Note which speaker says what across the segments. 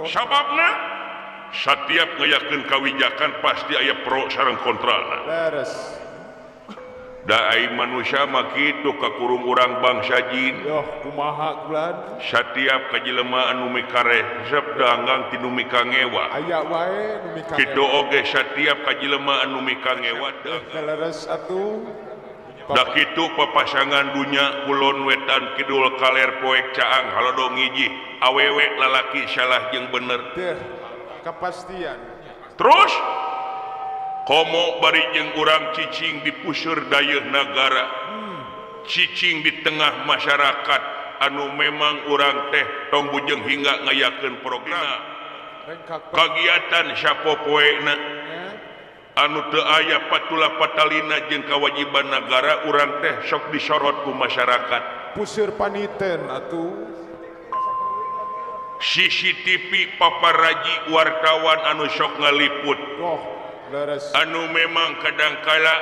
Speaker 1: Sababna setiap ngayakeun kawijakan pasti aya pro sareng kontrana.
Speaker 2: Leres.
Speaker 1: Da ai manusia mah kitu kakurung urang bangsa jin.
Speaker 2: Yoh kumaha kulan?
Speaker 1: Setiap kajelema anu mikaresep danggang ti nu mikangewa.
Speaker 2: Aya wae nu mikangewa.
Speaker 1: Kitu oge setiap kajelema anu mikangewa danggang.
Speaker 2: Leres atuh.
Speaker 1: Da kitu papasangan dunya kulon wetan kidul kaler poek caang halodo ngiji awewe lalaki salah jeung bener.
Speaker 2: Teh kepastian.
Speaker 1: Terus komo bari jeung urang cicing di puseur dayeuh nagara, cicing di tengah masyarakat anu memang urang teh tong bujeng hingga ngayakeun program kagiatan sapopoena anu teu aya patula patalina jeung kawajiban nagara urang teh sok disorot ku masyarakat.
Speaker 2: Puseur paniten atuh.
Speaker 1: CCTV paparaji wartawan anu sok ngaliput.
Speaker 2: Oh.
Speaker 1: Anu memang kadangkala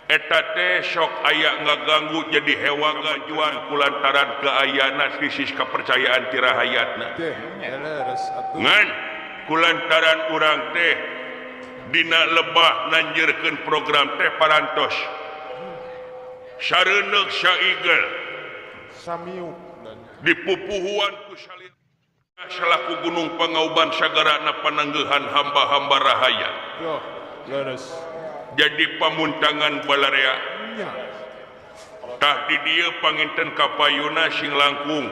Speaker 1: eta teh sok aya ngaganggu jadi hewa gajuan kulantaran keayana krisis kepercayaan ti rahayatna. Ngan kulantaran urang teh dina lebah nanjeurkeun program teh parantos sareuneuh saigel
Speaker 2: samiuk
Speaker 1: dipupuhuan ku salira selaku Gunung Pangauban sagarana pananggehan hamba-hamba rahayat.
Speaker 2: Yo, leres.
Speaker 1: Jadi pamuntangan balarea. Tah di dieu panginten kapayuna sing langkung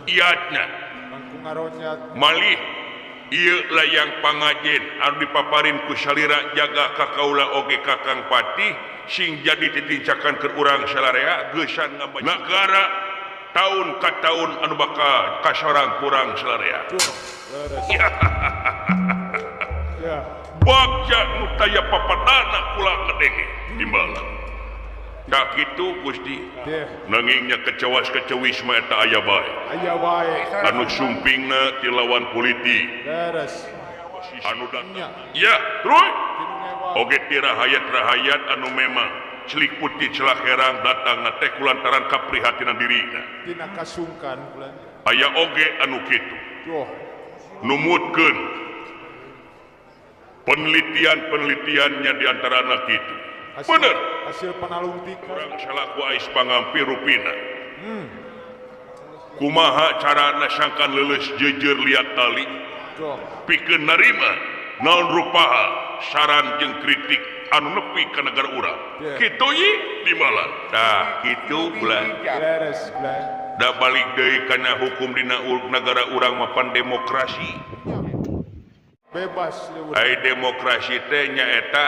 Speaker 1: iatna.
Speaker 2: Langkung ngaronyat.
Speaker 1: Malih ieu layang pangajen anu dipaparin ku salira jaga ka kaula oge Kakang Patih sing jadi titincakan keur urang salarea geusan nagara tahun ka tahun anu bakal kasorang kurang salarea.
Speaker 2: Ya.
Speaker 1: Bagja nu taya papadana kula ngedenge timbalan. Tah kitu Gusti. Nangingnya kecewas kecewis mah eta aya bae.
Speaker 2: Aya wae.
Speaker 1: Anu sumpingna ti lawan politik.
Speaker 2: Leres.
Speaker 1: Anu datang. Ya, terus. Oge ti rahayat-rahayat anu memang celik putih celak herang datang na teh kulantaran kaprihatinan dirina.
Speaker 2: Tina kasungkan kulan.
Speaker 1: Aya oge anu kitu.
Speaker 2: Duh.
Speaker 1: Numutkeun penelitian-penelitiannya di antarana kitu. Bener.
Speaker 2: Hasil panalungtikan.
Speaker 1: Urang salaku ais pangampi rupina. Kumaha carana sangkan leuleus jeujeur liat tali. Pikeun narima naon rupaha saran jeung kritik anu nepi ka negara urang. Kitu ye dimalan. Tah kitu bulan.
Speaker 2: Beres bulan.
Speaker 1: Da balik deui kana hukum dina negara urang mapan demokrasi.
Speaker 2: Bebas.
Speaker 1: Ai demokrasi teh nyaeta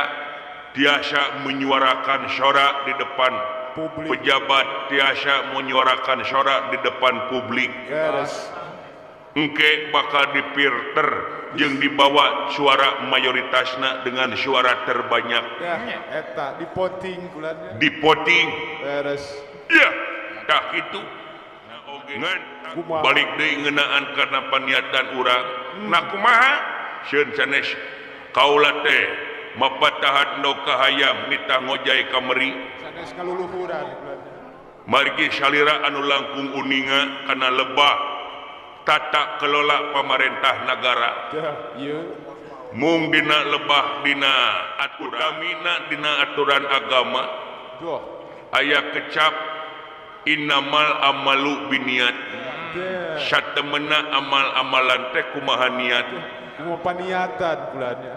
Speaker 1: tiasa menyuarakan sorak di depan
Speaker 2: publik.
Speaker 1: Pejabat tiasa menyuarakan sorak di depan publik.
Speaker 2: Beres.
Speaker 1: Engke bakal dipilter jeung dibawa suara mayoritasna dengan suara terbanyak.
Speaker 2: Ya, eta dipoting kulannya.
Speaker 1: Dipoting.
Speaker 2: Beres.
Speaker 1: Ya, tah kitu. Ngan balik deui ngeunaan kana paniatan urang. Nah kumaha? Sieun sanes kaula teh mapatahan no kahayam nitah ngojay ka meri.
Speaker 2: Sanes kaluluhuran.
Speaker 1: Margi salira anu langkung uninga kana lebah tata kelola pamarentah negara. Mung dina lebah dina aturan dina aturan agama. Aya kecap innamal amalu biniat. Satemena amal-amalan teh kumaha niat.
Speaker 2: Kumaha paniatan bulannya.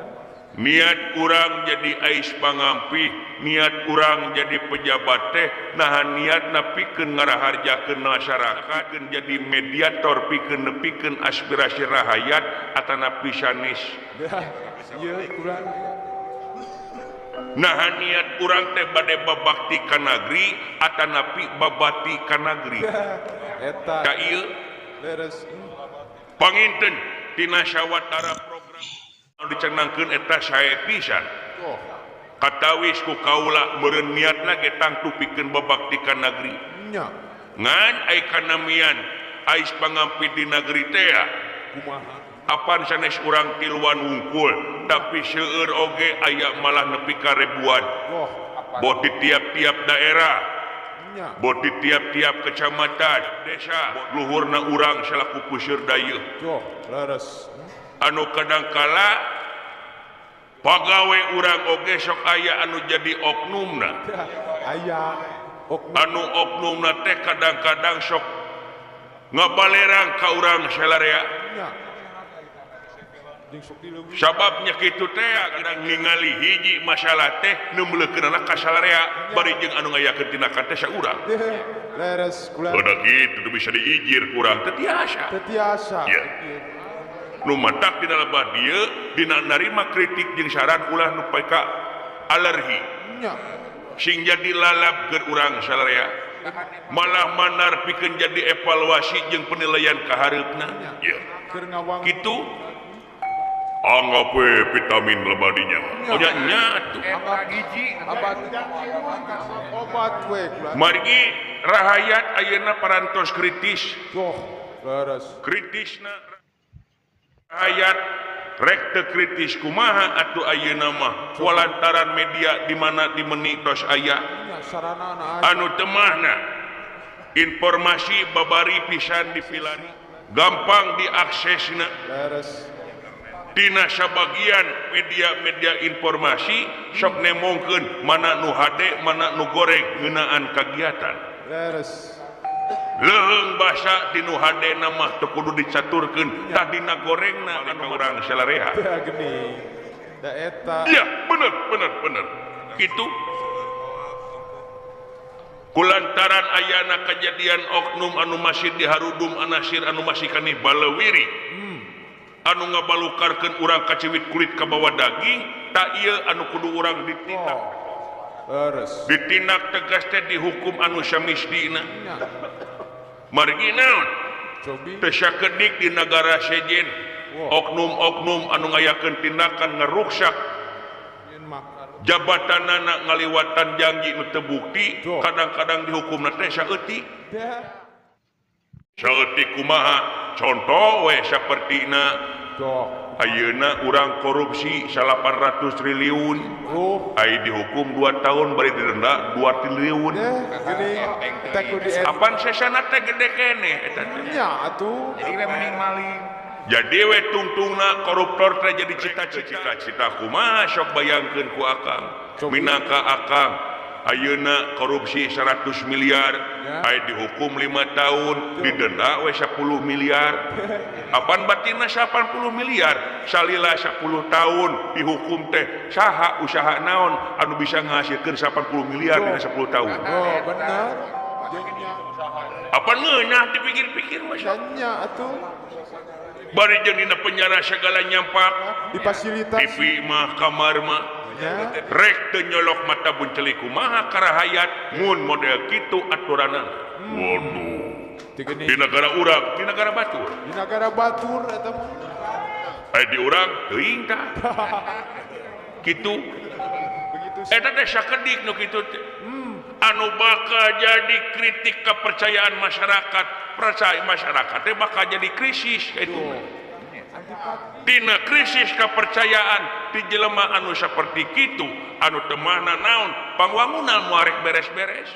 Speaker 1: Niat urang jadi ais pangampih, niat urang jadi pejabat teh, nah niat pikeun ngaraharjakeun masyarakat, jadi mediator pikeun nepikeun aspirasi rahayat atanapi sanes. Nah niat urang teh bade babakti ka nagri atanapi babati ka nagri.
Speaker 2: Eta.
Speaker 1: Ka ieu
Speaker 2: leres.
Speaker 1: Panginten tina sawatara program dicenangkeun eta sae pisan. Katawis ku kaula meureun niatna ge tangtu pikeun babakti ka nagri.
Speaker 2: Nya.
Speaker 1: Ngan ai kanamian ais pangampi di nagri teh
Speaker 2: kumaha?
Speaker 1: Apan sanes urang tiluan wungkul, tapi seueur oge aya malah nepi ka ribuan. Boh di tiap-tiap daerah. Bot di tiap-tiap kecamatan desa luhurna urang salaku puseur dayeuh.
Speaker 2: Leres.
Speaker 1: Anu kadangkala pagawe urang oge sok aya anu jadi oknumna.
Speaker 2: Aya oknum.
Speaker 1: Anu oknumna teh kadang-kadang sok ngabalerang ka urang salarea. Sababnya kitu teh kadang ningali hiji masalah teh nembleukeunana ka salarea bari jeung anu ngayakeun tindakan teh saurang.
Speaker 2: Leres kula.
Speaker 1: Udah kitu bisa diijir kurang teu tiasa.
Speaker 2: Teu tiasa.
Speaker 1: Ya. Nu matak dina lebah dieu dina narima kritik jeung saran ulah nu ka alergi.
Speaker 2: Nya.
Speaker 1: Sing jadi lalap keur urang salarea. Malah manar pikeun jadi evaluasi jeung penilaian ka hareupna. Ya.
Speaker 2: Keur ngawang.
Speaker 1: Kitu anggap we vitamin lebadinya. Oh nya nya atuh.
Speaker 2: Obat obat we kula.
Speaker 1: Margi rahayat ayeuna parantos kritis.
Speaker 2: Tuh, leres.
Speaker 1: Kritisna rahayat rek teu kritis kumaha atuh ayeuna mah walantaran media di mana dimeni tos aya.
Speaker 2: Sarana
Speaker 1: anu temahna informasi babari pisan dipilari gampang diaksesna.
Speaker 2: Leres.
Speaker 1: Dina sabagian media-media informasi sok nemongkeun mana nu hade mana nu goreng ngeunaan kagiatan.
Speaker 2: Leres.
Speaker 1: Leuheung basa di nu hade na mah teu kudu dicaturkeun tah dina gorengna anu urang salarea.
Speaker 2: Tah geuning. Da eta.
Speaker 1: Iya, bener bener bener. Kitu. Kulantaran ayana kejadian oknum anu masih diharudum anasir anu masih kanih balewiri. Anu ngabalukarkeun urang kaciwit kulit ka bawah daging tak ieu anu kudu urang ditindak.
Speaker 2: Leres.
Speaker 1: Ditindak tegas teh dihukum anu samisdina. Margi naon? Teu sakedik di nagara sejen oknum-oknum anu ngayakeun tindakan ngeruksak jabatanana ngaliwatan janji nu teu bukti kadang-kadang dihukumna teh saeutik. Saeutik kumaha? Contoh we sapertina ayeuna urang korupsi 800 triliun ai dihukum 2 tahun bari didenda 2 triliun. Apan sesana teh gede keneh eta teh.
Speaker 2: Nya atuh.
Speaker 3: Jadi we mending maling.
Speaker 1: Jadi we tungtungna koruptor teh jadi cita-cita kumaha sok bayangkeun ku akang. Minangka akang ayeuna korupsi 100 miliar aya dihukum 5 tahun didenda we 10 miliar. Apan batinna 80 miliar salila 10 tahun dihukum teh saha usaha naon anu bisa ngahasilkeun 80 miliar dina 10 tahun.
Speaker 2: Oh bener.
Speaker 1: Apan ngeunah dipikir-pikir mah
Speaker 2: nya atuh.
Speaker 1: Bari jeung dina penjara segala nyampak
Speaker 2: difasilitasi
Speaker 1: TV mah kamar mah rek teu nyolok mata buncelik kumaha karahayat mun model kitu aturanana. Waduh. Di negara urang, di negara batur.
Speaker 2: Di negara batur eta mah.
Speaker 1: Aya di urang teuing tah. Kitu. Eta teh sakedik nu kitu teh. Anu bakal jadi kritik kepercayaan masyarakat, percaya masyarakat teh bakal jadi krisis itu. Dina krisis kepercayaan di jelema anu seperti kitu anu temahna naon pangwangunan moal beres-beres.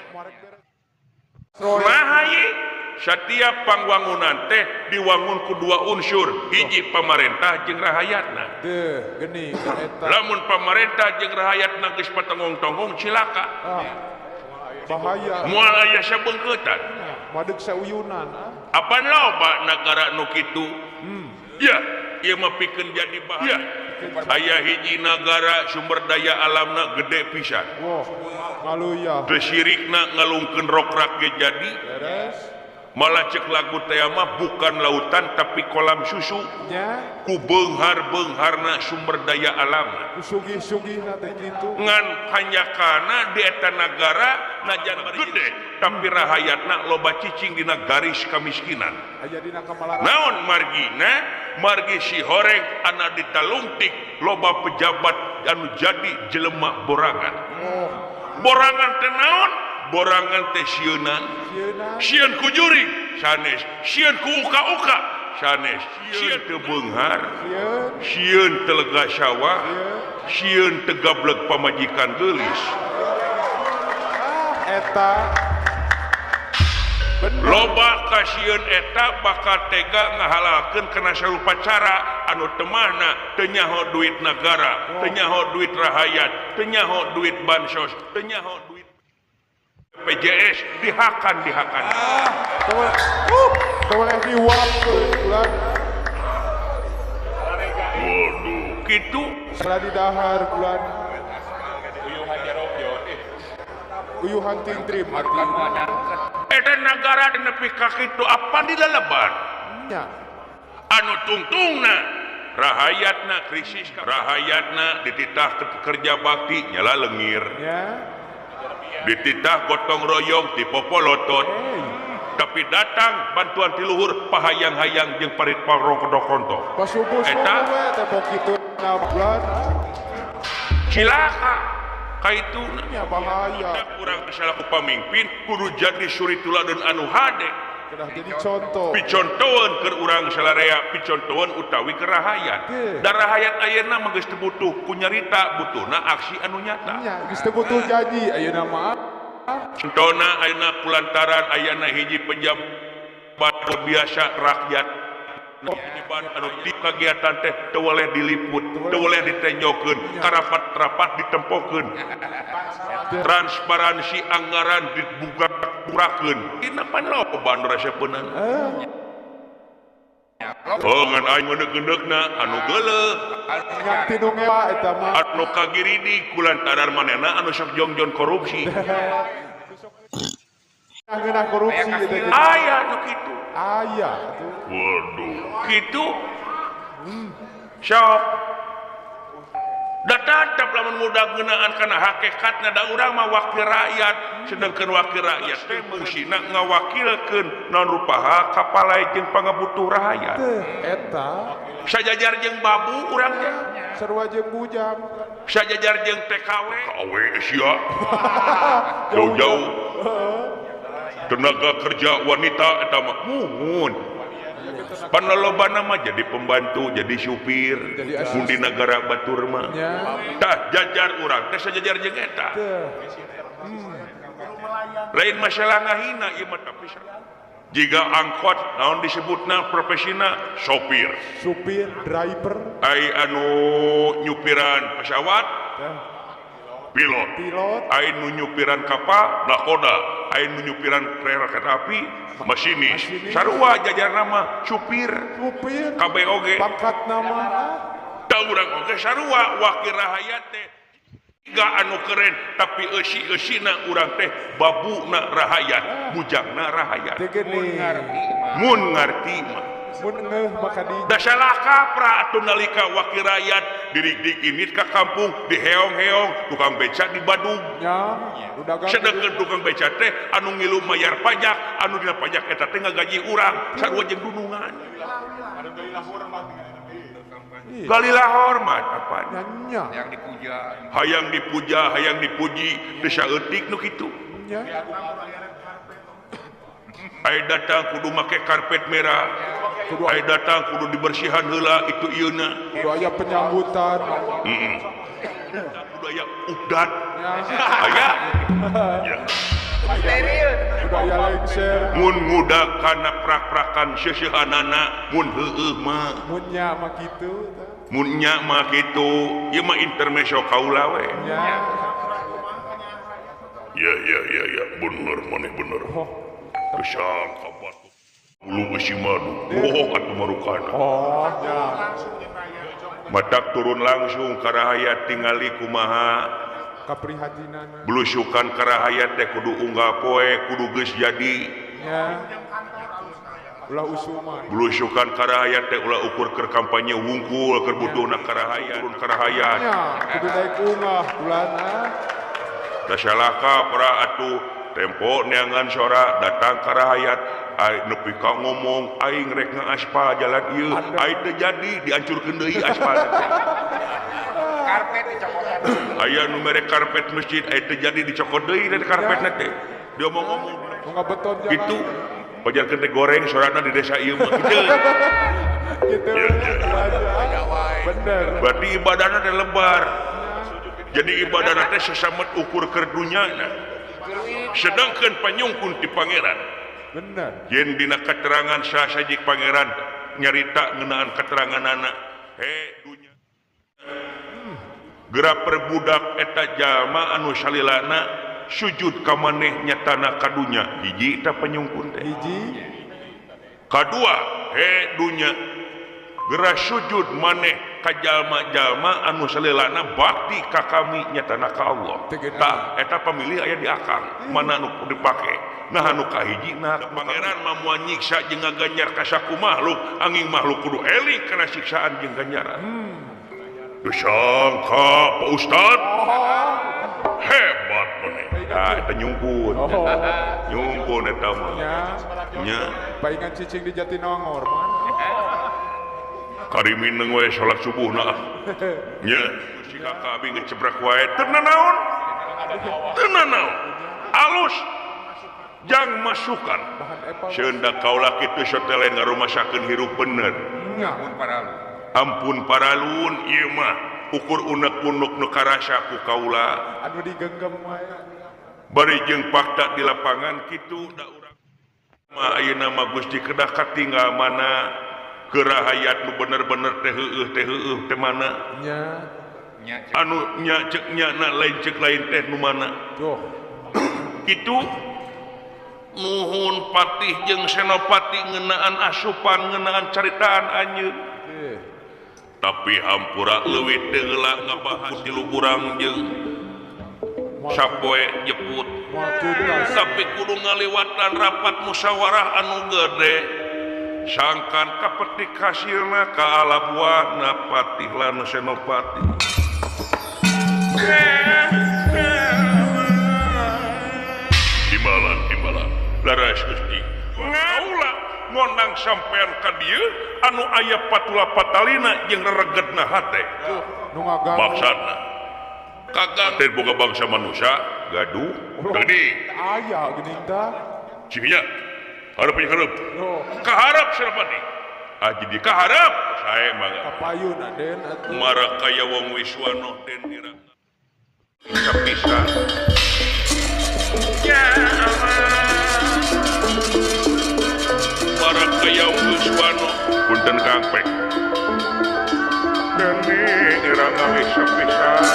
Speaker 1: Kumaha ye? Setiap pangwangunan teh diwangun ku dua unsur, hiji pamarentah jeung rahayatna.
Speaker 2: Deuh, geuning eta.
Speaker 1: Lamun pamarentah jeung rahayatna geus patonggong-tonggong cilaka.
Speaker 2: Bahaya.
Speaker 1: Moal aya sabeungkeutan.
Speaker 2: Madeg sauyunan.
Speaker 1: Apan loba nagara nu kitu? Ya, ieu mah pikeun jadi bahaya. Aya hiji nagara sumber daya alamna gede pisan.
Speaker 2: Wah, ngaluya.
Speaker 1: Teu sirikna ngalungkeun rokrak ge jadi.
Speaker 2: Beres.
Speaker 1: Malah cek lagu teh mah bukan lautan tapi kolam susu.
Speaker 2: Nya.
Speaker 1: Ku beunghar-beungharna sumber daya alam.
Speaker 2: Ku sugih-sugihna teh kitu.
Speaker 1: Ngan hanyakana di eta nagara najan gede tapi rahayatna loba cicing dina garis kamiskinan.
Speaker 2: Aya dina kamalara.
Speaker 1: Naon margina? Margi si horeng ana ditalungtik loba pejabat anu jadi jelema borangan.
Speaker 2: Oh.
Speaker 1: Borangan teh naon? Borangan teh sieunan. Sieun ku jurig sanes, sieun ku uka-uka sanes, sieun teu beunghar, sieun teu lega sawah, sieun teu gableg pamajikan geulis.
Speaker 2: Eta
Speaker 1: Loba kasieun eta bakal tega ngahalalkeun kana sarupa cara anu teu mana, teu nyaho duit negara, teu nyaho duit rahayat, teu nyaho duit bansos, teu nyaho duit BPJS dihakan dihakan.
Speaker 2: Teu boleh diwap bulan.
Speaker 1: Waduh, kitu
Speaker 2: salah didahar bulan. Uyuhan tingtrim arti.
Speaker 1: Eta nagara nepi ka kitu apa dilelebar?
Speaker 2: Nya.
Speaker 1: Anu tungtungna rahayatna krisis, rahayatna dititah kerja bakti nyala lengir.
Speaker 2: Nya.
Speaker 1: Dititah gotong royong dipopolotot. Tapi datang bantuan ti luhur pahayang-hayang jeung parit parong kodok rontok.
Speaker 2: Eta we tembok kitu na bulan.
Speaker 1: Cilaka kaituna.
Speaker 2: Nya bahaya.
Speaker 1: Urang salaku pamimpin kudu jadi suri tuladan anu hade.
Speaker 2: Kedah jadi contoh.
Speaker 1: Picontoeun keur urang salarea, picontoeun utawi keur rahayat. Da rahayat ayeuna mah geus teu butuh ku nyarita, butuhna aksi anu nyata.
Speaker 2: Nya geus teu butuh janji ayeuna mah.
Speaker 1: Contona ayeuna kulantaran ayana hiji pejabat biasa rakyat anu di kagiatan teh teu weleh diliput, teu weleh ditenjokeun, karapat-rapat ditempokeun. Transparansi anggaran dibuka-burakeun. Dina pan loba anu resepeunan. Oh ngan aing ngeundeuk-ngeundeukna anu geuleuh.
Speaker 2: Nyak ti nu ngewa eta mah.
Speaker 1: Anu kagiridi kulantaran manehna anu sok jongjon korupsi.
Speaker 2: Ngeunah korupsi eta gitu.
Speaker 1: Aya nu kitu.
Speaker 2: Aya atuh.
Speaker 1: Waduh, kitu. Sok. Da tatap lamun muda ngeunaan kana hakikatna da urang mah wakil rakyat, sedangkeun wakil rakyat teh fungsina ngawakilkeun naon rupaha kapalai jeung pangabutuh rahayat.
Speaker 2: Teh eta
Speaker 1: sajajar jeung babu urang teh.
Speaker 2: Sarua jeung bujang.
Speaker 1: Sajajar jeung TKW. TKW sia. Jauh-jauh. Tenaga kerja wanita eta mah muhun. Panalobana mah jadi pembantu, jadi supir, mun di nagara batur mah. Tah jajar urang teh sajajar jeung eta. Lain masalah ngahina ieu mah tapi jiga angkot naon disebutna profesina sopir.
Speaker 2: Supir, driver.
Speaker 1: Ai anu nyupiran pesawat, pilot.
Speaker 2: Pilot.
Speaker 1: Ai nu nyupiran kapal, nakoda. Ai nu nyupiran kereta api, masinis. Sarua jajar nama supir.
Speaker 2: Supir.
Speaker 1: Kabeh oge.
Speaker 2: Pangkat nama.
Speaker 1: Da urang oge sarua wakil rahayat teh. Ga anu keren tapi eusi-eusina urang teh babuna rahayat, bujangna rahayat. Mun ngarti mah.
Speaker 2: Mun ngeuh maka di.
Speaker 1: Da salah kaprah atuh nalika wakil rakyat dirig-dig init ka kampung diheong-heong tukang beca di Badung.
Speaker 2: Nya,
Speaker 1: sedengkeun tukang beca teh anu ngilu mayar pajak, anu dina pajak eta teh ngagaji urang sarua jeung dunungan. Galilah hormat apa?
Speaker 2: Nya.
Speaker 3: Yang dipuja.
Speaker 1: Hayang dipuja, hayang dipuji, teu saeutik nu kitu.
Speaker 2: Nya.
Speaker 1: Ai datang kudu make karpet merah. Ai datang kudu dibersihan heula itu ieuna.
Speaker 2: Kudu aya penyambutan.
Speaker 1: Heeh. Kudu aya udat. Aya. Ya.
Speaker 2: Kudu aya lengser.
Speaker 1: Mun ngudak kana prak-prakan seuseuhanana mun heueuh mah.
Speaker 2: Mun nya mah kitu.
Speaker 1: Mun nya mah kitu, ieu mah intermezzo kaula we.
Speaker 2: Nya.
Speaker 1: Ya ya ya ya, bener maneh bener. Kesang kabar bulu besi madu. Oh atuh marukana.
Speaker 2: Oh nya.
Speaker 1: Matak turun langsung ka rahayat tingali kumaha
Speaker 2: kaprihatinana.
Speaker 1: Blusukan ka rahayat teh kudu unggal poe, kudu geus jadi.
Speaker 2: Nya. Ulah usuman.
Speaker 1: Blusukan ka rahayat teh ulah ukur keur kampanye wungkul keur butuhna ka rahayat, turun ka rahayat.
Speaker 2: Nya, kudu daek ungah bulana.
Speaker 1: Da salah kaprah atuh tempo neangan sora datang ka rahayat ai nepi ka ngomong aing rek ngaaspal jalan ieu ai teu jadi diancurkeun deui aspal.
Speaker 3: Karpet dicokotan.
Speaker 1: Aya nu mere karpet masjid ai teu jadi dicokot deui dari karpetna teh. Diomong-omong.
Speaker 2: Nu ngabeton jalan.
Speaker 1: Kitu pajarkeun teh goreng sorana di desa ieu mah kitu.
Speaker 2: Kitu. Bener.
Speaker 1: Berarti ibadahna teh lebar. Jadi ibadahna teh sasamet ukur keur dunyana. Sedangkan panyungkun ti pangeran
Speaker 2: Bener.
Speaker 1: Yen dina keterangan sasajik pangeran nyarita ngeunaan keterangan anak. He dunya. Geura perbudak eta jalma anu salilana sujud ka maneh nyatana ka dunya. Hiji eta panyungkun teh.
Speaker 2: Hiji.
Speaker 1: Kadua, he dunya geura sujud maneh ka jalma-jalma anu salilana bakti ka kami nyatana ka Allah. Tah eta pamilih aya di akang, mana nu dipake. Nah anu kahiji nah pangeran mah moal nyiksa jeung ngaganjar ka saku makhluk, angin makhluk kudu eling kana siksaan jeung ganjaran. Disangka Pak Ustad hebat maneh. Tah eta nyungkun. Nyungkun eta mah. Nya.
Speaker 2: Paingan cicing di Jatinangor man.
Speaker 1: Karimineng we salat subuh nah. Nya, si kakak abi ngecebrak wae teu nanaon. Teu nanaon. Alus jang masukan. Sieun da kaula kitu sok teh lain ngarumasakeun hirup bener. Ampun paralun ieu mah ukur unek-unuk nu karasa ku kaula.
Speaker 2: Anu digenggam wae.
Speaker 1: Bari jeung fakta di lapangan kitu da urang mah ayeuna mah Gusti kedah katinggal mana kerahayat nu bener-bener teh heueuh teh mana
Speaker 2: nya
Speaker 1: anu nya ceuk nya na lain ceuk lain teh nu mana
Speaker 2: tuh
Speaker 1: kitu nuhun patih jeung senopati ngeunaan asupan ngeunaan caritaan anjeun tapi hampura leuwih teu heula ngabahas tilu urang jeung sapoe jeput tapi kudu ngaliwatan rapat musyawarah anu gede sangkan kapetik hasilna ka ala buahna patih lan senopati. Timbalan timbalan laras Gusti ngaula ngondang sampean ka dieu anu aya patula patalina jeung reregedna hate maksudna kagak teh boga bangsa manusia gaduh gede
Speaker 2: aya geuning tah
Speaker 1: cing nya harap harap kaharap Senopati ah jadi kaharap saya mah
Speaker 2: kapayun aden atuh
Speaker 1: mara kaya wong wiswano den dira bisa ya mara kaya wong wiswano punten Kang Pek dene ira ngawis pisan.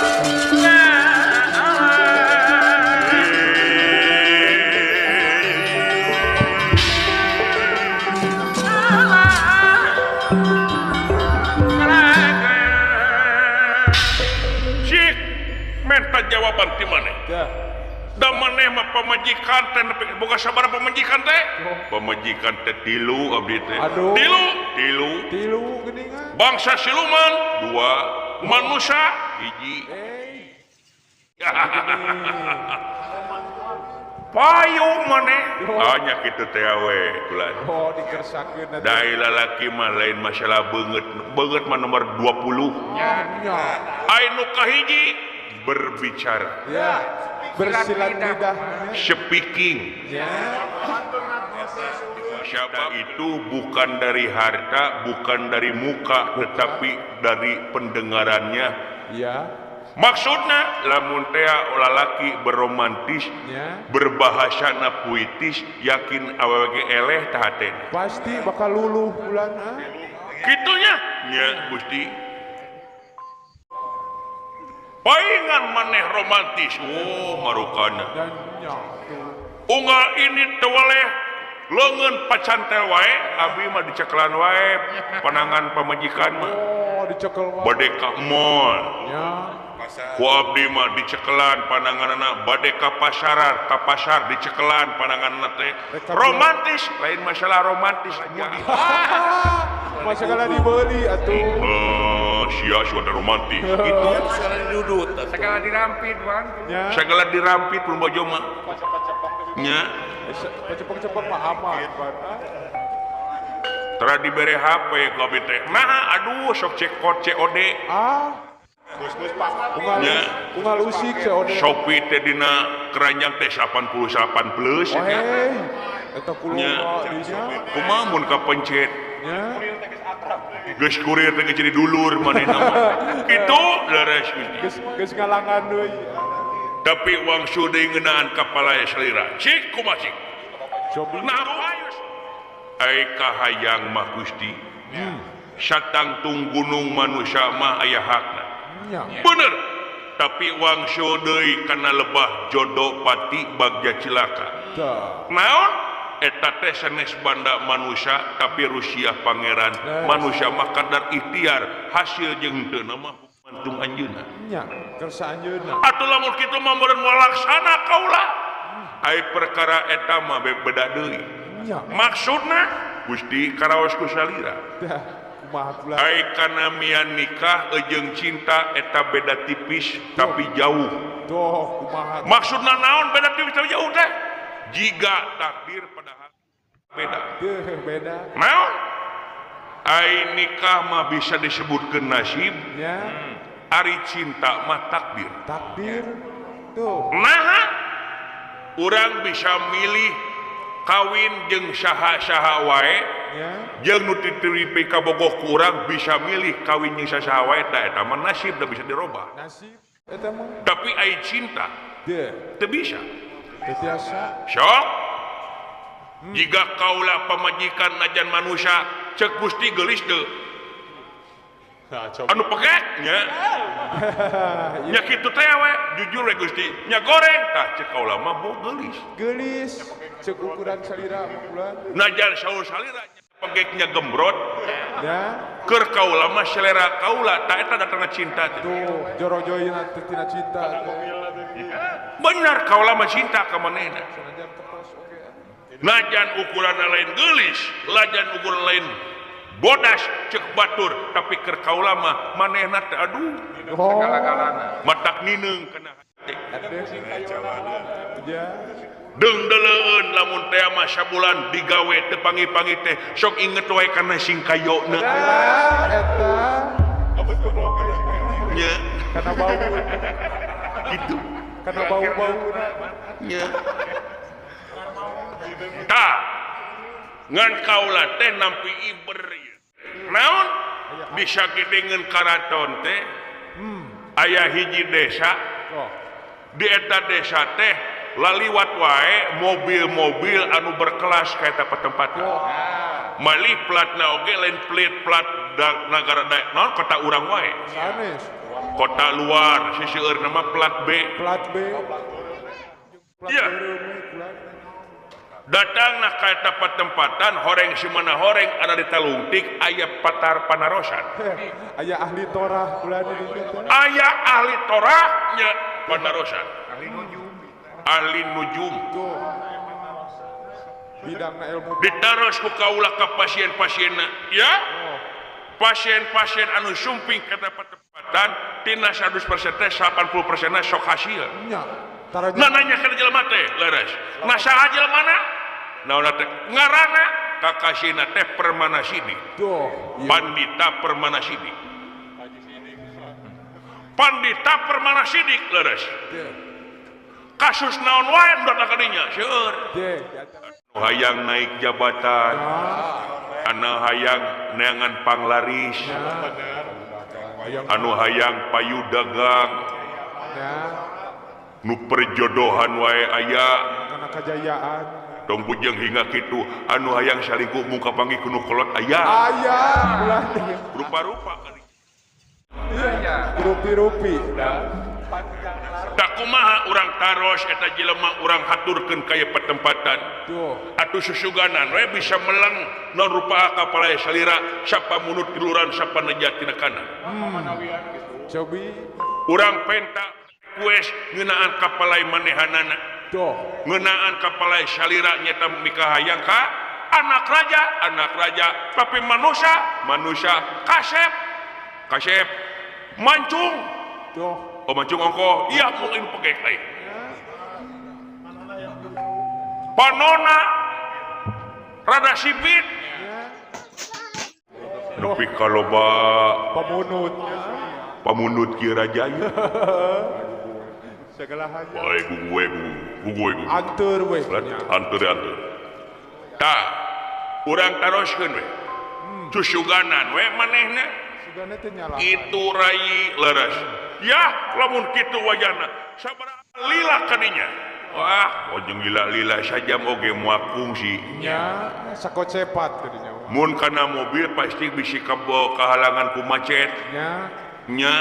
Speaker 1: Jawaban ti maneh. Da maneh mah pamajikan teh boga sabaraha pamajikan teh? Pamajikan teh tilu abdi teh. Tilu, tilu.
Speaker 2: Tilu geuningan.
Speaker 1: Bangsa siluman dua, manusia hiji. Payu maneh. Hanya kitu teh we kulan.
Speaker 2: Oh dikersakeun atuh.
Speaker 1: Da lalaki mah lain masalah beungeut. Beungeut mah nomor 20.
Speaker 2: Nya.
Speaker 1: Ai nu kahiji berbicara
Speaker 2: ya, bersilat lidah,
Speaker 1: speaking
Speaker 2: ya.
Speaker 1: Siapa itu bukan dari harta, bukan dari muka, tetapi dari pendengarannya
Speaker 2: ya.
Speaker 1: Maksudnya lamun tea lalaki beromantis
Speaker 2: ya,
Speaker 1: berbahasana puitis, yakin awewe ge eleh tah hatena
Speaker 2: pasti bakal luluh bulan ah.
Speaker 1: Kitunya nya Gusti paingan maneh romantis oh marukana unggal ini tewaleh leungeun pacantel wae abi mah dicekelan wae panangan pamajikan mah
Speaker 2: oh dicekel wae
Speaker 1: bade ka mall
Speaker 2: nya
Speaker 1: ku abdi mah dicekelan pananganna bade ka pasaran ka pasar dicekelan pananganna teh romantis lain masalah romantis
Speaker 2: masalah dibeli atuh
Speaker 1: sia sudah romantis gitu
Speaker 3: segala didudut segala dirampit bang
Speaker 1: segala dirampit pun bojo mah nya
Speaker 2: cepeng-cepeng mah aman
Speaker 1: tara dibere HP ku abdi teh nah aduh sok cek kod COD
Speaker 2: ah
Speaker 1: nya
Speaker 2: unggal usik COD
Speaker 1: Shopee teh dina keranjang teh 88 plus
Speaker 2: nya eta kumaha
Speaker 1: kumaha mun kapencet
Speaker 2: nya
Speaker 1: geus kurir teh jadi dulur manehna mah kitu leres
Speaker 2: geus geus ngalangan deui
Speaker 1: tapi wangsu deui ngeunaan kapala salira cik kumaha cik Nah ai kahayang mah Gusti. Satangtung gunung manusia mah aya hakna. Bener. Tapi wangsul deui kana lebah jodoh pati bagja cilaka. Naon? Eta teh sanes banda manusia tapi Rusia pangeran. Manusia mah kadar ikhtiar, hasil jeung teu mah hukum anjeunna.
Speaker 2: Nya, kersa anjeunna.
Speaker 1: Atuh lamun kitu mah meureun moal laksana kaula. Ai perkara eta mah beda deui. Maksudna Gusti karaos ku salira. Ai kana mian nikah jeung cinta eta beda tipis tapi jauh. Maksudna naon beda tipis tapi jauh teh? Jika takdir padahal beda.
Speaker 2: Beda.
Speaker 1: Naon? Ai nikah mah bisa disebutkeun nasib. Ari cinta mah takdir.
Speaker 2: Takdir. Tuh.
Speaker 1: Naha? Urang bisa milih kawin jeung saha-saha wae. Jeung nu titiripi kabogoh ku urang bisa milih kawin jeung saha wae da eta mah nasib da bisa dirobah.
Speaker 2: Nasib eta mah.
Speaker 1: Tapi ai cinta teu bisa.
Speaker 2: Teu tiasa.
Speaker 1: Sok. Jika kaula pamajikan najan manusia cek Gusti geulis teu. Anu pekek nya. Nya kitu teh we jujur we Gusti. Nya goreng tah cek kaula mah bo geulis.
Speaker 2: Geulis cek ukuran salira mah kula.
Speaker 1: Najan saur salira pekeknya gembrot.
Speaker 2: Ya.
Speaker 1: Keur kaula mah selera kaula tah eta datangna cinta teh.
Speaker 2: Tuh jorojoyna teh tina cinta.
Speaker 1: Bener kaula mah cinta ka manehna. Najan ukuran lain geulis, lajan ukuran lain bodas cek batur tapi keur kaula mah manehna teh aduh
Speaker 3: segala-galana
Speaker 1: matak nineung kana hate.
Speaker 2: Deung
Speaker 1: deuleueun lamun teh mah sabulan digawe teu pangi-pangi teh sok inget wae kana sing kayona.
Speaker 2: Eta
Speaker 1: nya
Speaker 2: kana bau
Speaker 1: kitu
Speaker 2: kana bau-bauna
Speaker 1: nya. Tah ngan kaula teh nampi iber naon bisa gedengeun karaton teh aya hiji desa di eta desa teh laliwat wae mobil-mobil anu berkelas ka eta patempatan malih platna oge lain plat nagara naon kota urang wae
Speaker 2: sanes
Speaker 1: kota luar siseueurna mah plat B
Speaker 2: plat B
Speaker 1: iya datanglah ka eta patempatan horeng si mana horeng ada di talungtik aya patar panarosan
Speaker 2: aya ahli torah kula di ditu
Speaker 1: aya ahli torah nya panarosan ahli nujum
Speaker 2: bidangna ilmu
Speaker 1: ditaros ku kaula ka pasien-pasienna ya pasien-pasien anu sumping ka eta patempatan tina 100% teh 80% na sok hasil
Speaker 2: nya.
Speaker 1: Nah nanya kana jelema teh leres. Nah saha jelemana? Naonna teh ngaranna kakasihna teh Permana Sidik. Pandita Permana Sidik. Pandita Permana Sidik leres. Kasus naon wae nu datang ka dinya seueur. Anu hayang naik jabatan, anu hayang neangan panglaris, anu hayang payu dagang. Nu perjodohan wae aya
Speaker 2: kana kajayaan
Speaker 1: tong bujeng hingga kitu anu hayang salingkuh muka panggih ku nu kolot aya
Speaker 2: aya ulah
Speaker 1: rupa-rupa
Speaker 2: aya rupi-rupi
Speaker 1: tak kumaha urang taros eta jelema urang haturkeun ka ieu patempatan atuh susuganan we bisa meleng non rupa kapala salira sapa munut tiluran sapa neja tina kanan
Speaker 2: cobi
Speaker 1: urang penta wes ngeunaan kapalai manehanana ngeunaan kapalai salira nyata mikahayang ka anak raja tapi manusia manusia kasep kasep mancung oh mancung ongko iya mungkin pegek lain panona rada sipit nepi ka loba
Speaker 2: pamunut
Speaker 1: pamunut kieu rajaya.
Speaker 2: Segala hanya.
Speaker 1: Bae gue gue.
Speaker 2: Antur we.
Speaker 1: Antur antur. Tah, urang taroskeun we. Susuganan we manehna.
Speaker 2: Sugana teh nyala.
Speaker 1: Kitu rai leres. Ya, lamun kitu wajahna. Sabaraha lila kadinya. Wah, ojeng lila-lila sajam oge moal kungsi.
Speaker 2: Nya, sakocepat tadinya.
Speaker 1: Mun kana mobil pasti bisi kahalangan ku macet.
Speaker 2: Nya.
Speaker 1: Nya.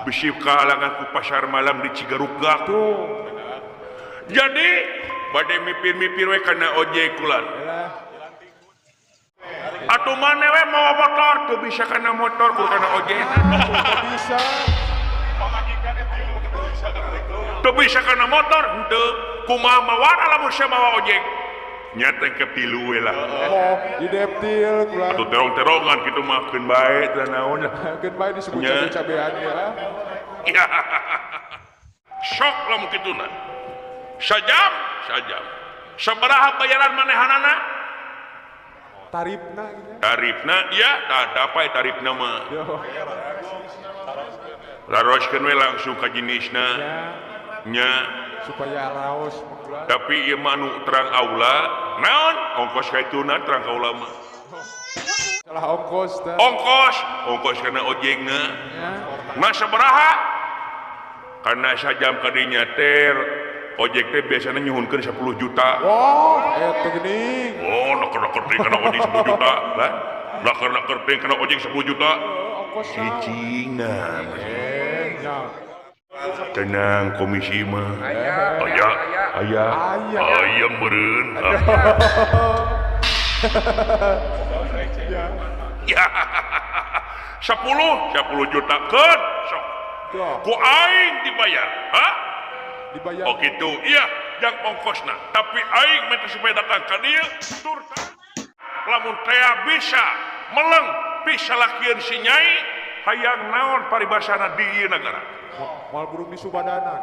Speaker 1: Bisi kahalangan ku pasar malam di Cigarugak.
Speaker 2: Tuh.
Speaker 1: Jadi bade mipir-mipir we kana ojek kulan. Atuh mane we mawa motor teu bisa kana motor ku kana ojek.
Speaker 2: Bisa.
Speaker 1: Teu bisa kana motor henteu. Kumaha mawara lamun sia mawa ojek. Nya teh kepilu we lah.
Speaker 2: Oh, di deptil kulan.
Speaker 1: Atuh terong-terongan kitu mah keun bae teh naon lah.
Speaker 2: Keun bae disebut cabe-cabean ya.
Speaker 1: Sok lamun kituna. Sajam, sajam. Sabaraha bayaran manehanana?
Speaker 2: Tarifna gitu.
Speaker 1: Tarifna ya, tah dapai tarifna mah. Laroskeun we langsung ka jenisna. Nya
Speaker 2: supaya raos.
Speaker 1: Tapi ieu mah anu terang aula, naon? Ongkos ka ituna terang kaula mah.
Speaker 2: Salah ongkos tah.
Speaker 1: Ongkos, ongkos kana ojekna. Nah sabaraha? Kana sajam kadinya ter ojek teh biasanya nyuhunkeun 10 juta.
Speaker 2: Wah, eta geuning.
Speaker 1: Oh, naker-naker teh kana ojek 10 juta. Lah, naker-naker teh kana ojek 10 juta. Cicingna. Tenang komisi mah. Aya, aya. Aya meureun. Ya. 10 juta keun sok. Ku aing dibayar. Hah?
Speaker 2: Dibayar.
Speaker 1: Oh gitu, iya, yang ongkosna. Tapi aing minta supaya datang ka dieu tur lamun tea bisa meleng bisa lakieun si nyai hayang naon paribasana di ieu nagara.
Speaker 2: Moal burung di Subadanan.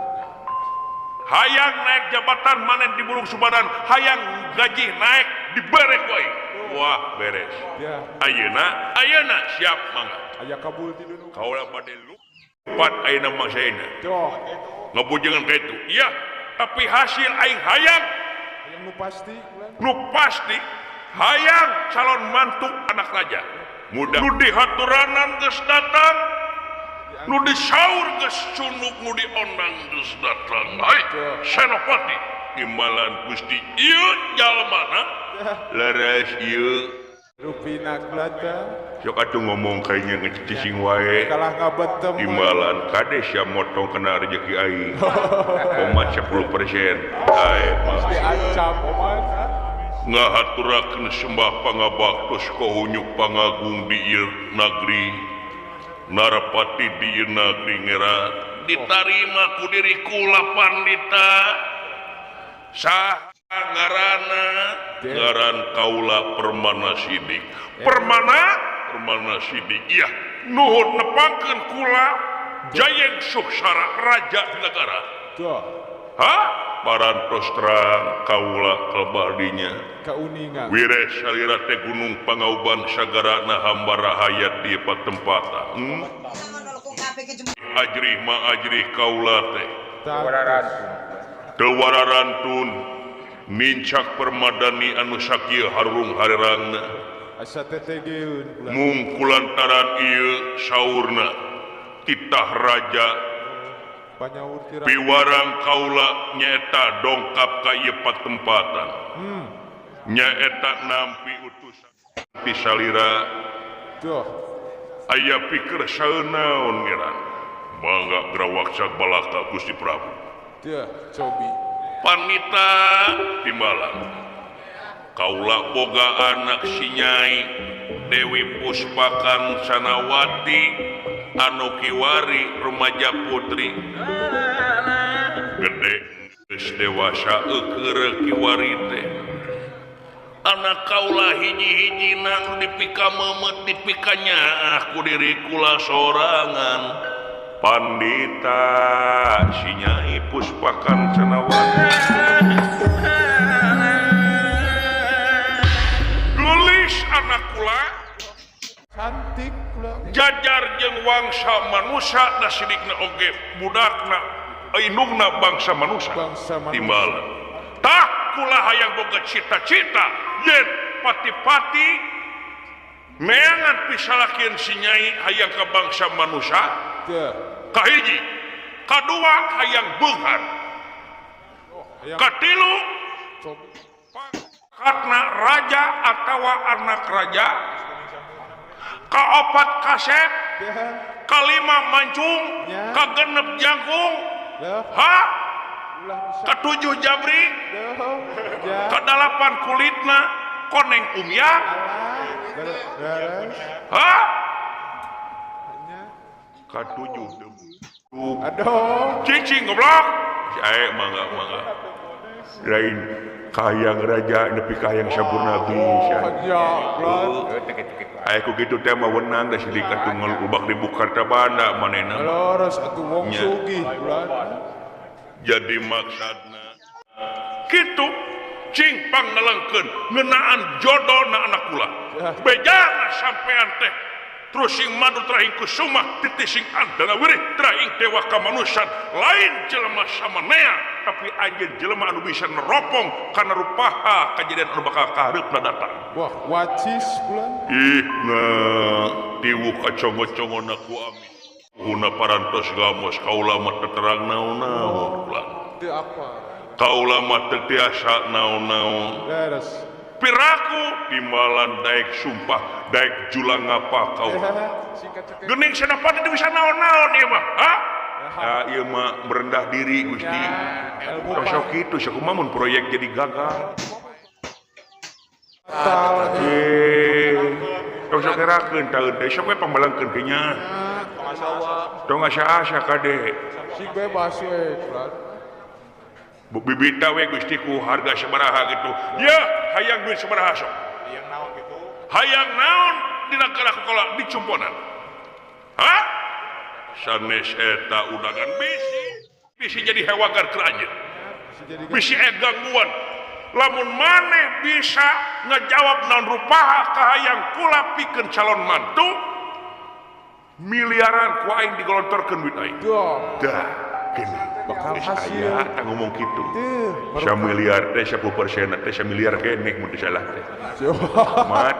Speaker 1: Hayang naik jabatan maneh di burung Subadan, hayang gaji naik dibere ku aing. Wah, beres.
Speaker 2: Ya.
Speaker 1: Ayeuna, ayeuna siap mangga.
Speaker 2: Aya kabul ti dulu.
Speaker 1: Kaula bade lupat ayeuna mah saena.
Speaker 2: Tuh.
Speaker 1: Ngabujengan ka itu. Iya, tapi hasil aing hayang
Speaker 2: hayang nu pasti,
Speaker 1: nu pasti hayang calon mantu anak raja. Mudah nu dihaturanan geus datang, nu disaur geus cunuk, nu diondang geus datang. Hai, Senopati imbalan Gusti ieu jalmana leres ieu.
Speaker 2: Rupina kelata.
Speaker 1: Sok atuh ngomong kayaknya ngecicing wae.
Speaker 2: Kalah ngabetem.
Speaker 1: Imbalan kade sia motong kena rezeki aing. Omat 10%. Ae mah.
Speaker 2: Diancam omat.
Speaker 1: Ngahaturakeun sembah pangabaktos kohunyuk pangagung di ieu nagri. Narapati di ieu nagri ngerat. Ditarima ku diri kula pandita. Sah ngaranna ngaran kaula Permana Sidik. Permana Permana Sidik. Iya, nuhun nepangkeun kula jayeng suksara raja di negara. Hah? Parantos terang kaula kalbadinya.
Speaker 2: Kauninga.
Speaker 1: Wires salira teh gunung Pangauban sagarana hambara hayat di patempatan. Ajrih ma ajrih kaula teh. Teu wararantun. Mincak permadani anu sakieu harung harerangna
Speaker 2: asa tetegeun
Speaker 1: mung kulantaran ieu saurna titah raja piwarang kaula nyaeta dongkap ka ieu patempatan. Nyaeta nampi utusan ti salira aya pikir saeunaon ngeran mangga grawaksa balaka Gusti Prabu.
Speaker 2: Teu cobi
Speaker 1: panita timbalan kaula boga anak si Nyai Dewi Puspakan Sanawati anu kiwari remaja putri gede geus dewasa eukeur kiwari teh anak kaula hiji-hijina nu dipika meumeut dipika nyaah ku diri kula sorangan. Pandita si Nyai Puspakan Sanawati lulis anak kula
Speaker 2: cantik kula
Speaker 1: jajar jeung wangsa manusa da sidikna oge budakna indungna bangsa manusa timbalan tah kula hayang boga cita-cita yen pati-pati meangan pisalakieun si Nyai hayang ka bangsa manusa. Kahiji, kadua hayang beunghar. Katilu karena raja atawa anak raja. Kaopat kasep, kalima mancung, kagenep jangkung, ha, ketujuh jabri, kedalapan kulitna koneng umya, ha, ketujuh debu.
Speaker 2: Aduh,
Speaker 1: cicing goblok. Mangga mangga. Lain kahayang raja nepi kahayang sampurna bisa. Aya ku kitu teh mah wenang da sidik atuh ngelubak di Bukarta banda manehna.
Speaker 2: Leres atuh wong sugih bulan.
Speaker 1: Jadi maksudna kitu cing pangngelengkeun ngeunaan jodona anak kula. Bejana sampean teh terus sing madu trahing kusuma titi sing andana wirih trahing dewa kamanusan lain jelema samanea tapi anjeun jelema anu bisa neropong kana rupaha kajadian anu bakal kahareupna datang.
Speaker 2: Wah, wacis bulan.
Speaker 1: Ih, na tiwu kacongo-congona ku ami. Huna parantos gamos kaula mah teu terang naon-naon bulan.
Speaker 2: Teu apa?
Speaker 1: Kaula mah teu tiasa naon-naon.
Speaker 2: Leres.
Speaker 1: Piraku timbalan daek sumpah daek julang ngapa kau. Gening senapati teu bisa naon-naon ieu mah, ha? Ah ieu mah merendah diri Gusti. Sok kitu sok kumaha mun proyek jadi gagal. Tong sok gerakeun taeun teh sok we pambalangkeun ke nya. Tong asa-asa kade.
Speaker 2: Sing bebas we bulan.
Speaker 1: Bibita we Gusti ku harga sabaraha gitu. Ya, hayang duit sabaraha sok.
Speaker 3: Hayang naon gitu.
Speaker 1: Hayang naon dina kala dicumponan. Hah? Sanes eta udagan bisi. Bisi jadi hewagar keur anjeun. Bisi gangguan. Lamun maneh bisa ngajawab naon rupaha kahayang kula pikeun calon mantu, miliaran ku aing digelontorkeun duit aing. Dah, gini.
Speaker 2: Bakal hasil
Speaker 1: aya ngomong kitu. Samiliar teh 10% teh samiliar keneh mun teu salah teh. Mat.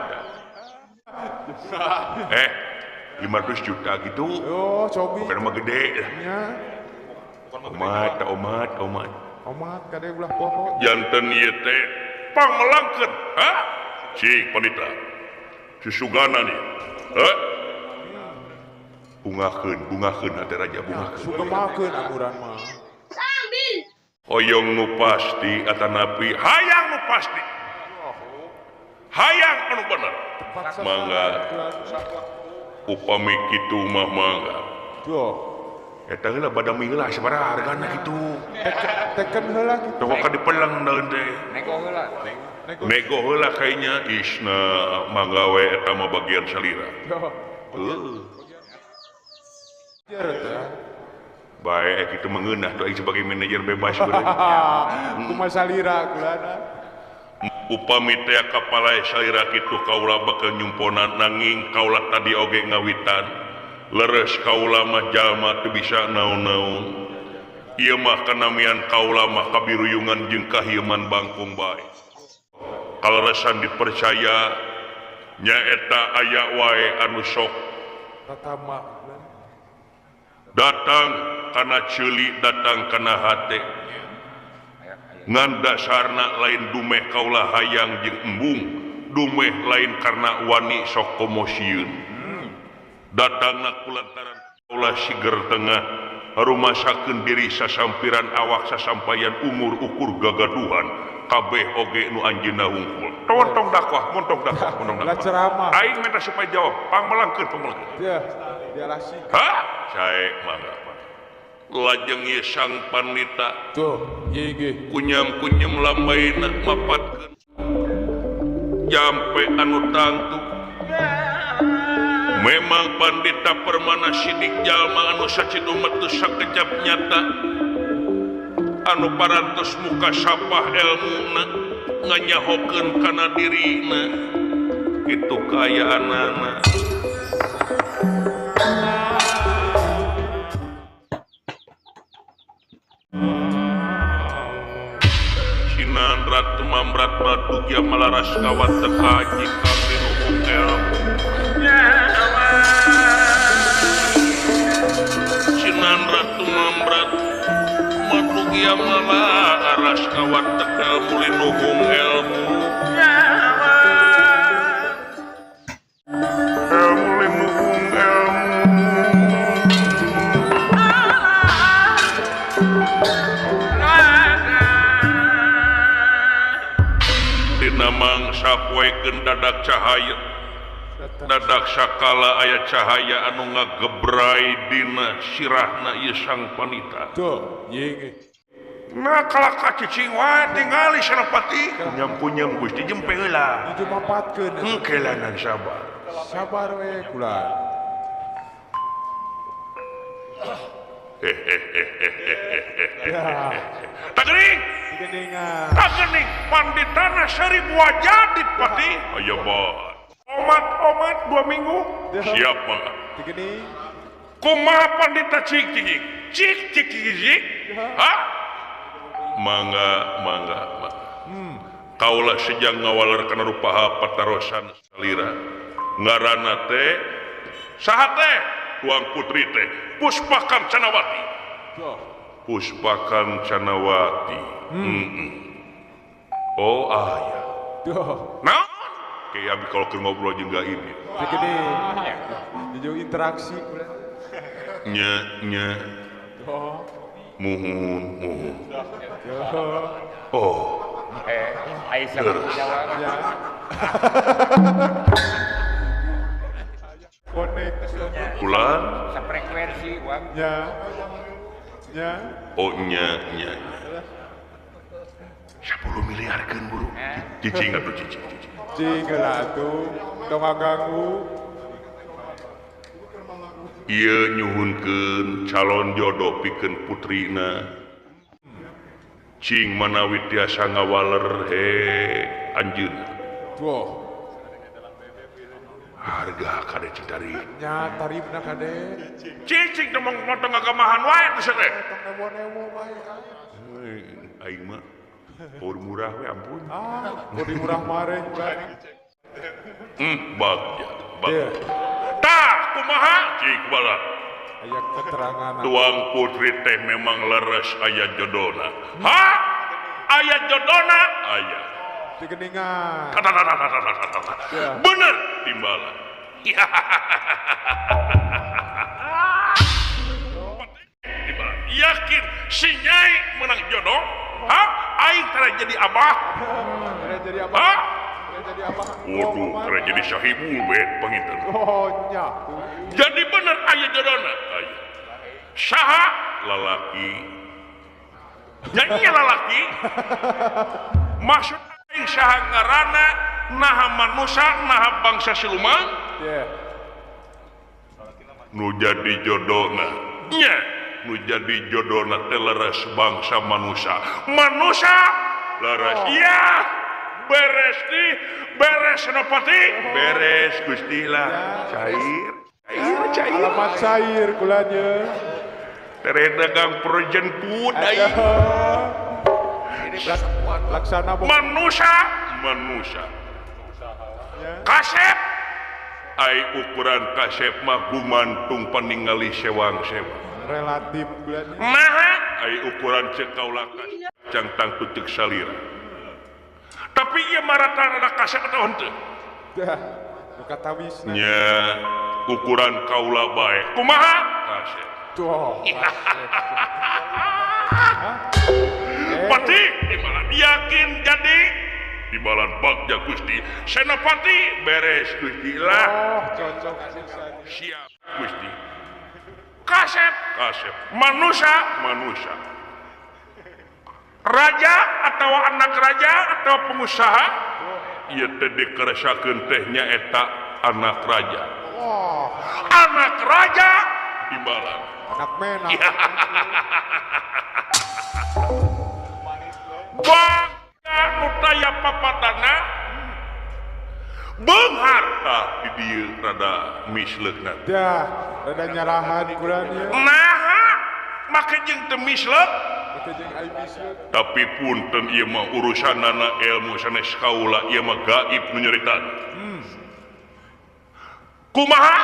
Speaker 1: 500 juta gitu.
Speaker 2: Oh, cobi.
Speaker 1: Bukan mah gede lah.
Speaker 2: Nya.
Speaker 1: Omat, omat, omat.
Speaker 2: Omat kade ulah poho.
Speaker 1: Janten ieu teh pangmelangkeun, ha? Cik panita. Susugana nih. Ha? Bungakeun, bungakeun hate raja bungakeun.
Speaker 2: Sugemakeun anguran mah.
Speaker 4: Sambil.
Speaker 1: Hoyong nu pasti atanapi hayang nu pasti. Hayang anu bener. Mangga. Upami kitu mah mangga.
Speaker 2: Duh.
Speaker 1: Eta heula badami heula sabaraha hargana kitu.
Speaker 2: Teken heula kitu.
Speaker 1: Tong ka dipeleng daun teh.
Speaker 3: Nego heula.
Speaker 1: Nego heula kayaknya isna mangga we eta mah bagian salira. Heuh. Baik itu mengenah tuh sebagai manajer bebas
Speaker 2: kumaha salira kulana.
Speaker 1: Upami teh kapalae salira kitu kaula bakal nyumponan nanging kaula tadi oge ngawitan leres kaula mah jalma teu bisa naon-naon ieu mah kanamian kaula mah kabiruyungan jeung kahieman bangkung bae kaleresan dipercaya nyaeta aya wae anu sok
Speaker 2: tatama
Speaker 1: datang kana ceuli datang kana hate ngan dasarna lain dumeh kaula hayang jeung embung dumeh lain karena wani sok komosieun datangna kulantaran kaula siger tengah rumasakeun diri sasampiran awak sasampayan umur ukur gagaduhan kabeh oge nu anjeunna hungkul tong dakwah montong dakwah montong dakwah aing minta supaya jawab pangmelangkeun pangmelangkeun ha sae mangga lajeng ieu sang panlita
Speaker 2: tuh ieu ge
Speaker 1: kunyam-kunyam lambaina mapatkeun jampe anu tangtu memang pandita permana sidik jalma anu sacidumet teu sakejap nyata anu parantos muka sapah elmuna nganyahokeun kana dirina kitu kaayaanana. Sinandrat tumamrat madugya malaras kawat teka jika pinuhung Sinandrat tumamrat madugya Bagya malah aras kawatek ilmu linuhung ilmu. Ilmu linuhung ilmu. Dina mangsa poekeun dadak cahaya. Dadak sakala aya cahaya anu ngagebrai dina sirahna ieu sang panita.
Speaker 2: Tuh, ye.
Speaker 1: Nah kalaka cicing wae tingali Senopati. Kunyam-kunyam Gusti jempe heula.
Speaker 2: Itu mapatkeun.
Speaker 1: Hengkelanan sabar.
Speaker 2: Sabar we kula.
Speaker 1: Tagering. Tagering panditana seribu wajadit pati. Aya bae. Omat-omat 2 minggu. Siap mangga.
Speaker 2: Digini.
Speaker 1: Kumaha pandita cik cik cik cik cik cik. Ha? Mangga mangga mangga. Kaula sejang ngawaler kana rupaha patarosan salira. Ngaranna teh saha teh? Tuang putri teh Puspa Kancanawati. Puspa Kancanawati. Oh aya. Naon? Kayak abi kalau keur ngobrol jeung gaib ya.
Speaker 2: Gede. Jeung interaksi
Speaker 1: nya nya.
Speaker 2: Oh.
Speaker 1: Muhun muhun. Oh.
Speaker 3: Aisyah ya.
Speaker 2: Konek.
Speaker 1: Kulan
Speaker 3: sefrekuensi wang.
Speaker 2: Ya. Ya.
Speaker 1: Oh nya nya. 10 miliar keun buru. Cicing atuh cicing.
Speaker 2: Cicing lah atuh, tong ngaganggu.
Speaker 1: Ieu nyuhunkeun calon jodoh pikeun putrina. Cing manawi tiasa ngawaler he anjeunna.
Speaker 2: Tuh.
Speaker 1: Harga kade citari.
Speaker 2: Nya tarifna kade.
Speaker 1: Cicing teh motong ngagamahan wae teh teh.
Speaker 2: Tong nemo-nemo bae.
Speaker 1: Aing mah por murah we ampun.
Speaker 2: Ah, por murah mare.
Speaker 1: Bagja, bagja. Tah, kumaha? Cik bala.
Speaker 2: Aya keterangan.
Speaker 1: Tuang putri teh memang leres aya jodona. Ha? Aya jodona? Aya.
Speaker 2: Digeningan.
Speaker 1: Bener timbalan. Timbalan. Yakin si Nyai menang jodoh? Ha? Aing tara jadi abah.
Speaker 2: Tara jadi abah.
Speaker 1: Ha?
Speaker 2: Tara jadi abah.
Speaker 1: Waduh, tara jadi sahibul bet panginten.
Speaker 2: Oh nya.
Speaker 1: Jadi bener aya jodona. Aya. Saha lalaki. Nyanyi lalaki. Maksud aing saha ngaranna naha manusa naha bangsa siluman?
Speaker 2: Yeah.
Speaker 1: Nu jadi jodona. Nya. Nu jadi jodona teh leres bangsa manusa. Manusa leres. Iya. Beres nih, beres Senopati. Beres Gusti lah. Cair, cair, cair.
Speaker 2: Alamat cair kulanya.
Speaker 1: Tere dagang perjemput aing.
Speaker 2: Laksana
Speaker 1: manusa, manusa. Kasep. Ai ukuran kasep mah gumantung paningali sewang-sewang.
Speaker 2: Relatif kulanya.
Speaker 1: Naha ai ukuran cek kaula cang tangtu ceuk salira. Tapi ieu marata rada kasep atau henteu?
Speaker 2: Dah, nu katawisna.
Speaker 1: Nya ukuran kaula bae. Kumaha? Kasep.
Speaker 2: Tuh.
Speaker 1: Pati timbalan yakin jadi timbalan bagja Gusti Senopati beres Gusti lah.
Speaker 2: Oh, cocok
Speaker 1: siap Gusti. Kasep, kasep. Manusa, manusa. Raja atau anak raja atau pengusaha, ieu teh dikeresakeun teh nyaeta anak raja.
Speaker 2: Oh.
Speaker 1: Anak raja timbalan.
Speaker 2: Anak menak.
Speaker 1: Bangga nu taya papatana beunghar tah di dieu rada misleukna.
Speaker 2: Dah, rada nyarahan kula ieu.
Speaker 1: Naha make jeung teu misleuk?
Speaker 2: Make jeung ai misleuk.
Speaker 1: Tapi punten ieu mah urusanana ilmu sanes kaula, ieu mah gaib nu nyeritaan. Kumaha?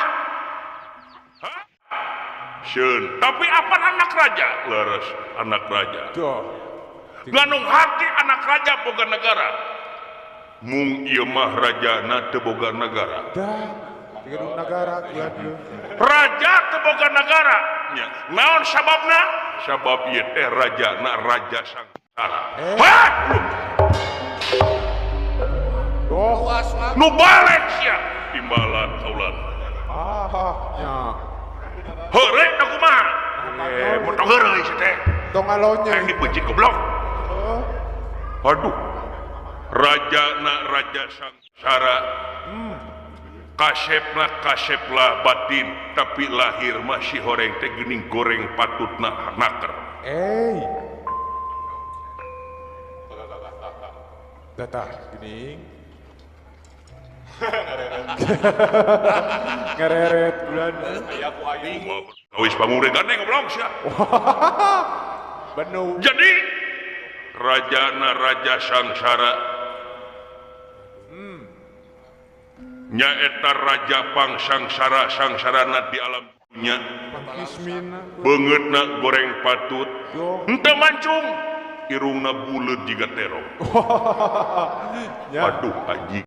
Speaker 1: Sieun. Tapi apa anak raja? Leres anak raja.
Speaker 2: Duh.
Speaker 1: Ganung hati anak raja boga negara. Mung ieu mah rajana teu boga negara.
Speaker 2: Dah, tiga negara bulan ieu.
Speaker 1: Raja teu boga negara. Nya, naon sababna? Sabab ieu teh rajana raja sangsara.
Speaker 2: Eh.
Speaker 1: Hah!
Speaker 2: Oh,
Speaker 1: Nu balik sia timbalan kaulan.
Speaker 2: ah, nya.
Speaker 1: Heureuy teh kumaha? Eh, mun tong heureuy sia teh.
Speaker 2: Tong alonye.
Speaker 1: Hayang dipeuncit goblok.
Speaker 2: Oh,
Speaker 1: Aduh. Raja na raja sangsara. Kasepna kaseplah batin, tapi lahir masih horeng teh geuning goreng patutna naker.
Speaker 2: eh. Datah geuning. Ngereret bulan.
Speaker 1: Wis pamure gandeng goblok sia.
Speaker 2: Benu.
Speaker 1: Jadi raja na raja sangsara. Nyaeta raja pang sangsara sangsarana di alam dunya.
Speaker 2: Kismina.
Speaker 1: Beungeutna goreng patut.
Speaker 2: Yo.
Speaker 1: Henteu mancung, irungna buleut jiga terong.
Speaker 2: Ya.
Speaker 1: Aduh haji.